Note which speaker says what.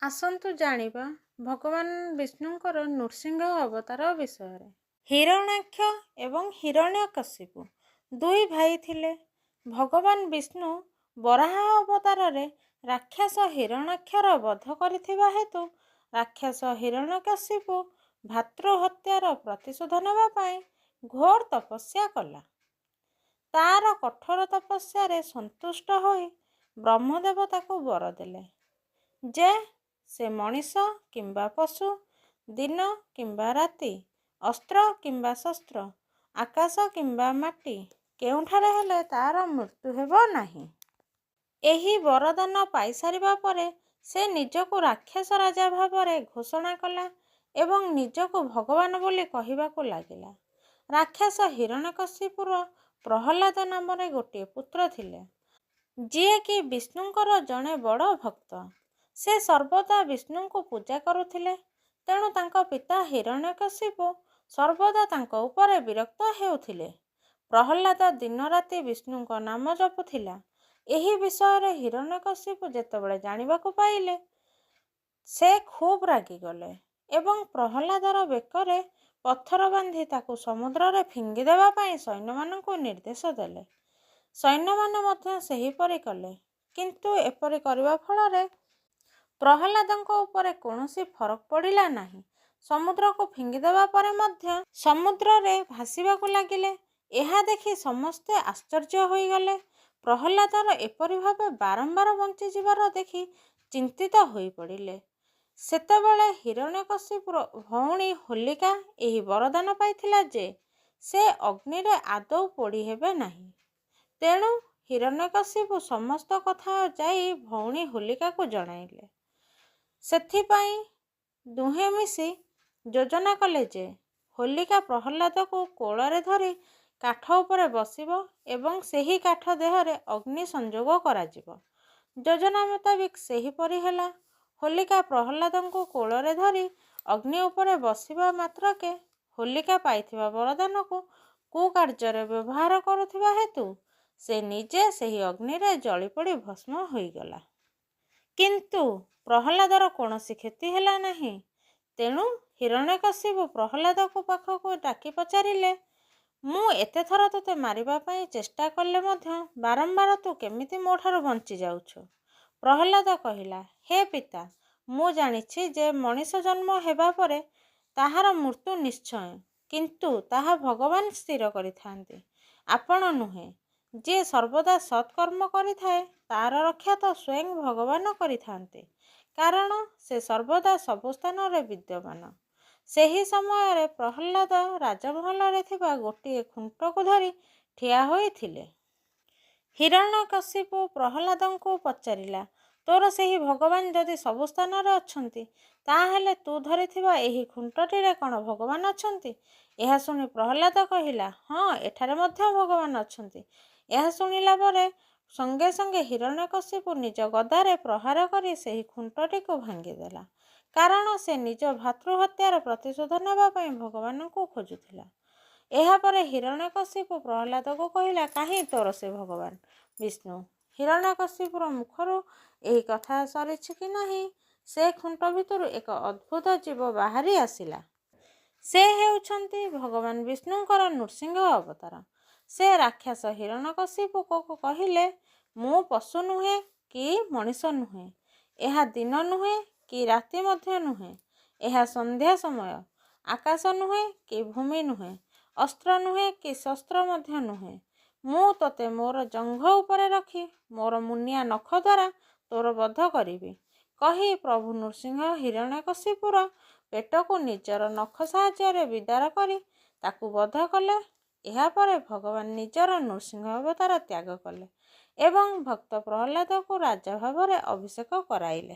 Speaker 1: ଆସନ୍ତୁ ଜାଣିବା ଭଗବାନ ବିଷ୍ଣୁଙ୍କର ନୃସିଂହ ଅବତାର ବିଷୟରେ। ହିରଣ୍ୟାକ୍ଷ ଏବଂ ହିରଣ୍ୟକଶିପୁ ଦୁଇ ଭାଇ ଥିଲେ। ଭଗବାନ ବିଷ୍ଣୁ ବରାହ ଅବତାରରେ ରାକ୍ଷସ ହିରଣ୍ୟାକ୍ଷର ବଧ କରିଥିବା ହେତୁ ରାକ୍ଷସ ହିରଣ୍ୟକଶିପୁ ଭାତୃହତ୍ୟାର ପ୍ରତିଶୋଧ ନେବା ପାଇଁ ଘୋର ତପସ୍ୟା କଲା। ତାର କଠୋର ତପସ୍ୟାରେ ସନ୍ତୁଷ୍ଟ ହୋଇ ବ୍ରହ୍ମଦେବ ତାକୁ ବର ଦେଲେ ଯେ ସେ ମଣିଷ କିମ୍ବା ପଶୁ, ଦିନ କିମ୍ବା ରାତି, ଅସ୍ତ୍ର କିମ୍ବା ଶସ୍ତ୍ର, ଆକାଶ କିମ୍ବା ମାଟି, କେଉଁଠାରେ ହେଲେ ତାର ମୃତ୍ୟୁ ହେବ ନାହିଁ। ଏହି ବରଦାନ ପାଇସାରିବା ପରେ ସେ ନିଜକୁ ରାକ୍ଷସ ରାଜା ଭାବରେ ଘୋଷଣା କଲା ଏବଂ ନିଜକୁ ଭଗବାନ ବୋଲି କହିବାକୁ ଲାଗିଲା। ରାକ୍ଷସ ହିରଣ୍ୟକଶିପୁର ପ୍ରହ୍ଲାଦ ନାମରେ ଗୋଟିଏ ପୁତ୍ର ଥିଲେ, ଯିଏକି ବିଷ୍ଣୁଙ୍କର ଜଣେ ବଡ଼ ଭକ୍ତ। ସେ ସର୍ବଦା ବିଷ୍ଣୁଙ୍କୁ ପୂଜା କରୁଥିଲେ। ତେଣୁ ତାଙ୍କ ପିତା ହିରଣ୍ୟକଶିପୁ ସର୍ବଦା ତାଙ୍କ ଉପରେ ବିରକ୍ତ ହେଉଥିଲେ। ପ୍ରହ୍ଲାଦ ଦିନରାତି ବିଷ୍ଣୁଙ୍କ ନାମ ଜପୁଥିଲା। ଏହି ବିଷୟରେ ହିରଣ୍ୟକଶିପୁ ଯେତେବେଳେ ଜାଣିବାକୁ ପାଇଲେ, ସେ ଖୁବ୍ ରାଗିଗଲେ ଏବଂ ପ୍ରହ୍ଲାଦର ବେକରେ ପଥର ବାନ୍ଧି ତାକୁ ସମୁଦ୍ରରେ ଫିଙ୍ଗିଦେବା ପାଇଁ ସୈନ୍ୟମାନଙ୍କୁ ନିର୍ଦ୍ଦେଶ ଦେଲେ। ସୈନ୍ୟମାନେ ମଧ୍ୟ ସେହିପରି କଲେ, କିନ୍ତୁ ଏପରି କରିବା ଫଳରେ ପ୍ରହ୍ଲାଦଙ୍କ ଉପରେ କୌଣସି ଫରକ ପଡ଼ିଲା ନାହିଁ। ସମୁଦ୍ରକୁ ଫିଙ୍ଗିଦେବା ପରେ ମଧ୍ୟ ସମୁଦ୍ରରେ ଭାସିବାକୁ ଲାଗିଲେ। ଏହା ଦେଖି ସମସ୍ତେ ଆଶ୍ଚର୍ଯ୍ୟ ହୋଇଗଲେ। ପ୍ରହ୍ଲାଦର ଏପରି ଭାବେ ବାରମ୍ବାର ବଞ୍ଚିଯିବାର ଦେଖି ଚିନ୍ତିତ ହୋଇପଡ଼ିଲେ। ସେତେବେଳେ ହିରଣ୍ୟକଶିପୁର ଭଉଣୀ ହୋଲିକା ଏହି ବରଦାନ ପାଇଥିଲା ଯେ ସେ ଅଗ୍ନିରେ ଆଦୌ ପୋଡ଼ି ହେବେ ନାହିଁ। ତେଣୁ ହିରଣ୍ୟକଶିପୁ ସମସ୍ତ କଥା ଯାଇ ଭଉଣୀ ହୋଲିକାକୁ ଜଣାଇଲେ। ସେଥିପାଇଁ ଦୁହେଁ ମିଶି ଯୋଜନା କଲେ ଯେ ହୋଲିକା ପ୍ରହ୍ଲାଦକୁ କୋଳରେ ଧରି କାଠ ଉପରେ ବସିବ ଏବଂ ସେହି କାଠ ଦେହରେ ଅଗ୍ନି ସଂଯୋଗ କରାଯିବ। ଯୋଜନା ମୁତାବିକ ସେହିପରି ହେଲା। ହୋଲିକା ପ୍ରହ୍ଲାଦଙ୍କୁ କୋଳରେ ଧରି ଅଗ୍ନି ଉପରେ ବସିବା ମାତ୍ରକେ ହୋଲିକା ପାଇଥିବା ବରଦାନକୁ କୁକାର୍ଯ୍ୟରେ ବ୍ୟବହାର କରୁଥିବା ହେତୁ ସେ ନିଜେ ସେହି ଅଗ୍ନିରେ ଜଳିପୋଡ଼ି ଭସ୍ମ ହୋଇଗଲା। କିନ୍ତୁ ପ୍ରହ୍ଲାଦର କୌଣସି କ୍ଷତି ହେଲା ନାହିଁ। ତେଣୁ ହିରଣ୍ୟକଶିପୁ ପ୍ରହ୍ଲାଦକୁ ପାଖକୁ ଡାକି ପଚାରିଲେ, ମୁଁ ଏତେଥର ତୋତେ ମାରିବା ପାଇଁ ଚେଷ୍ଟା କଲେ ମଧ୍ୟ ବାରମ୍ବାର ତୁ କେମିତି ମୋଠାରୁ ବଞ୍ଚିଯାଉଛୁ? ପ୍ରହ୍ଲାଦ କହିଲା, ହେ ପିତା, ମୁଁ ଜାଣିଛି ଯେ ମଣିଷ ଜନ୍ମ ହେବା ପରେ ତାହାର ମୃତ୍ୟୁ ନିଶ୍ଚୟ, କିନ୍ତୁ ତାହା ଭଗବାନ ସ୍ଥିର କରିଥାନ୍ତି, ଆପଣ ନୁହେଁ। ଯିଏ ସର୍ବଦା ସତ୍କର୍ମ କରିଥାଏ, ତାର ରକ୍ଷା ତ ସ୍ୱୟଂ ଭଗବାନ କରିଥାନ୍ତି, କାରଣ ସେ ସର୍ବଦା ସବୁ ସ୍ଥାନରେ ବିଦ୍ୟମାନ। ସେହି ସମୟରେ ପ୍ରହ୍ଲାଦ ରାଜମହଲରେ ଥିବା ଗୋଟିଏ ଖୁଣ୍ଟକୁ ଧରି ଠିଆ ହୋଇଥିଲେ। ହିରଣ୍ୟକଶିପୁ ପ୍ରହ୍ଲାଦଙ୍କୁ ପଚାରିଲା, ତୋର ସେହି ଭଗବାନ ଯଦି ସବୁ ସ୍ଥାନରେ ଅଛନ୍ତି, ତାହାହେଲେ ତୁ ଧରିଥିବା ଏହି ଖୁଣ୍ଟଟିରେ କ'ଣ ଭଗବାନ ଅଛନ୍ତି? ଏହା ଶୁଣି ପ୍ରହ୍ଲାଦ କହିଲା, ହଁ, ଏଠାରେ ମଧ୍ୟ ଭଗବାନ ଅଛନ୍ତି। ଏହା ଶୁଣିଲା ପରେ ସଙ୍ଗେ ସଙ୍ଗେ ହିରଣ୍ୟକଶିପୁ ନିଜ ଗଦାରେ ପ୍ରହାର କରି ସେହି ଖୁଣ୍ଟଟିକୁ ଭାଙ୍ଗିଦେଲା, କାରଣ ସେ ନିଜ ଭାତୃହତ୍ୟାର ପ୍ରତିଶୋଧ ନେବା ପାଇଁ ଭଗବାନଙ୍କୁ ଖୋଜୁଥିଲା। ଏହାପରେ ହିରଣ୍ୟକଶିପୁ ପ୍ରହ୍ଲାଦକୁ କହିଲା, କାହିଁ ତୋର ସେ ଭଗବାନ ବିଷ୍ଣୁ? ହିରଣ୍ୟକଶିପୁର ମୁଖରୁ ଏହି କଥା ସରିଛି କି ନାହିଁ, ସେ ଖୁଣ୍ଟ ଭିତରୁ ଏକ ଅଦ୍ଭୁତ ଜୀବ ବାହାରି ଆସିଲା। ସେ ହେଉଛନ୍ତି ଭଗବାନ ବିଷ୍ଣୁଙ୍କର ନୃସିଂହ ଅବତାର। ସେ ରାକ୍ଷସ ହିରଣ୍ୟକଶିପୁକୁ କହିଲେ, ମୁଁ ପଶୁ ନୁହେଁ କି ମଣିଷ ନୁହେଁ। ଏହା ଦିନ ନୁହେଁ କି ରାତି ମଧ୍ୟ ନୁହେଁ। ଏହା ସନ୍ଧ୍ୟା ସମୟ। ଆକାଶ ନୁହେଁ କି ଭୂମି ନୁହେଁ। ଅସ୍ତ୍ର ନୁହେଁ କି ଶସ୍ତ୍ର ମଧ୍ୟ ନୁହେଁ। ମୁଁ ତୋତେ ମୋର ଜଙ୍ଘ ଉପରେ ରଖି ମୋର ମୁନିଆ ନଖ ଦ୍ୱାରା ତୋର ବଧ କରିବି। କହି ପ୍ରଭୁ ନୃସିଂହ ହିରଣ୍ୟକଶିପୁର ପେଟକୁ ନିଜର ନଖ ସାହାଯ୍ୟରେ ବିଦାର କରି ତାକୁ ବଧ କଲେ। ଏହାପରେ ଭଗବାନ ନିଜର ନୃସିଂହ ଅବତାର ତ୍ୟାଗ କଲେ ଏବଂ ଭକ୍ତ ପ୍ରହ୍ଲାଦକୁ ରାଜା ଭାବରେ ଅଭିଷେକ କରାଇଲେ।